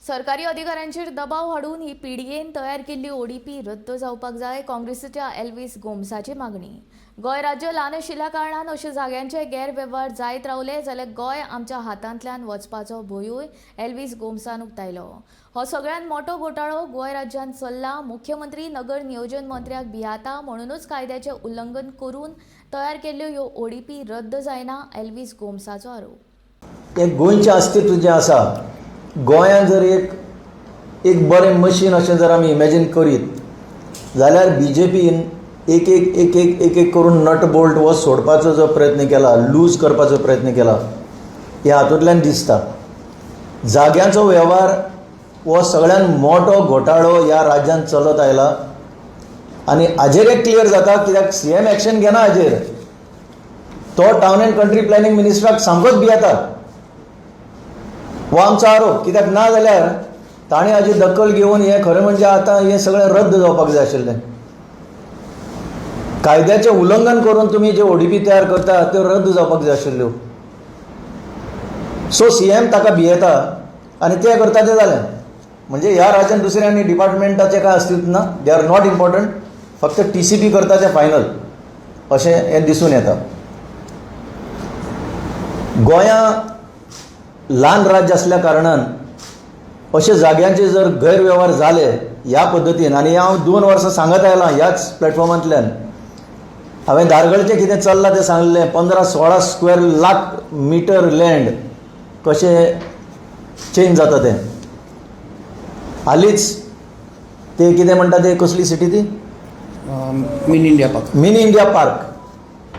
सरकारी अधिकाऱ्यांचेर दबाव हाडून ही पीडीएन तयार केल्ली ओडीपी रद्द जावपाक जाय, काँग्रेसीच्या एल्वीस गोम्साची मागणी. गोंय राज्य ल्हान आशिल्ल्या कारणान अशे जाग्यांचे गैरवेव्हार जायत रावले जाल्यार गोंय आमच्या हातांतल्यान वचपाचो भंयूय एल्वीस गोम्सान उक्तायलो. हो सगळ्यांत मोटो घोटाळो गोंय राज्यांत चल्ला. मुख्यमंत्री नगर नियोजन मंत्र्याक भियाता, म्हणूनच कायद्याचें उल्लंघन करून तयार केल्ल्यो ह्यो ओडीपी रद्द जायना, एल्वीस गोम्साचो आरोप. हें गोंयचें अस्तित्व जें आसा, गोंयांत जर एक एक बरें मशीन अशें जर आमी इमॅजीन करीत जाल्यार बीजेपीन एक एक एक एक एक एक करून नट बोल्ट हो सोडपाचो जो प्रयत्न केला, लूज करपाचो प्रयत्न केला, हे हातूंतल्यान दिसता. जाग्यांचो वेव्हार हो सगळ्यात मोठो घोटाळो ह्या राज्यांत चलत आयला आनी हाजेर एक क्लियर जाता, कित्याक सीएम एक्शन घेना हाजेर. तो टावन अँड कंट्री प्लॅनिंग मिनिस्टराक सामकोच भियेता हो आमचो आरोप. कित्याक ना जाल्यार ताणें हाजी दखल घेवन हें खरें म्हणजे आतां हें सगळें रद्द जावपाक जाय आशिल्लें. कायद्याचें उल्लंघन करून तुमी जे ओडीपी तयार करता, त्यो रद्द जावपाक जाय आशिल्ल्यो. सो सीएम ताका भियेता आनी ते करता तें जालें. म्हणजे ह्या राज्यांत दुसऱ्या आनी डिपार्टमेंटाचें कांय अस्तित्व ना, they are not important. फक्त टीसीपी करता तें फायनल अशें हें दिसून येता. गोंया ल्हान राज्य आसल्या कारणान अशे जाग्यांचे जर गैरवेव्हार जाले ह्या पद्दतीन, आनी हांव 2 वर्सां सांगत आयलां ह्याच प्लॅटफॉर्मांतल्यान, हांवें धारगळचें कितें चल्लां तें सांगलें, 15-16 स्क्वेअर लाख मिटर लँड कशें चेंज जाता तें. हालींच ते कितें म्हणटा ते, कसली सिटी ती? Mini India park. Mini India park.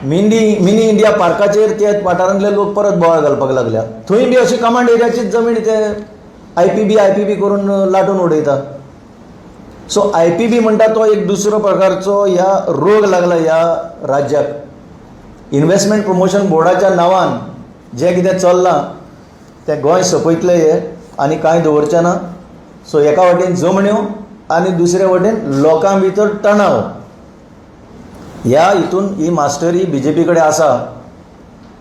Mini India पार्काचेर ते वाठारांतले लोक परत बोवाळ घालपाक लागल्या. थंय बी अशी कमांड एरियाचीच जमीन ते आयपीबी आयपीबी करून लाटून उडयता. सो आयपीबी म्हणटा तो एक दुसरो प्रकारचो ह्या रोग लागला ह्या राज्याक. इन्व्हेस्टमेंट प्रमोशन बोर्डाच्या नांवान जें कितें चल्लां तें गोंय सोंपयतलें हें आनी कांय दवरचें ना. सो एका वटेन जमण्यो आनी दुसरे वटेन लोकां भितर तणाव, ह्या हितून ही मास्टरी बीजेपी कडेन आसा.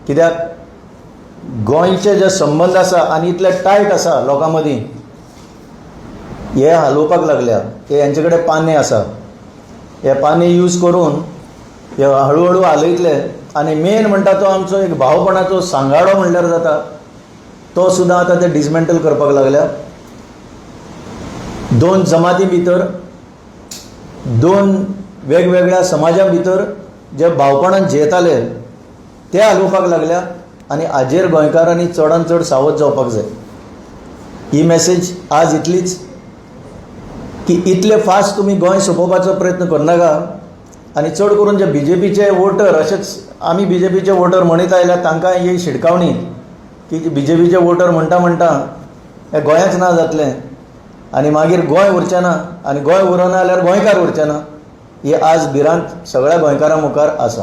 कित्याक गोंयचे जे संबंद आसा आनी इतले टायट आसा लोकां मदीं, हे हालोवपाक लागल्या. हे हेंचे कडेन पाने आसा, हे पाने यूज करून हे हळू हळू हालयतले. आनी मेन म्हणटा तो आमचो एक भावपणाचो सांगाडो म्हणल्यार जाता, तो सुद्दां आतां ते डिसमेंटल करपाक लागल्या. दोन जमाती भितर, दोन वेगवेगळ्या समाजा भितर जे भावपणान जियेताले ते हालोवपाक लागल्या आनी हाजेर गोंयकारांनी चडान चड सावध जावपाक जाय. ही मॅसेज आज इतलीच की इतले फास्ट तुमी गोंय सोंपोवपाचो प्रयत्न करनाका. आनी चड करून जे बीजेपीचे वोटर, अशेंच आमी बीजेपीचे वोटर म्हणीत आयल्यार, तांकां ही शिटकावणी की बीजेपीचे वोटर म्हणटा म्हणटा हें गोंयाच ना जातलें आनी मागीर गोंय उरचें ना आनी गोंय उरना जाल्यार गोंयकार उरचे ना. ही आज भिरांत सगळ्या गोंयकारां मुखार आसा.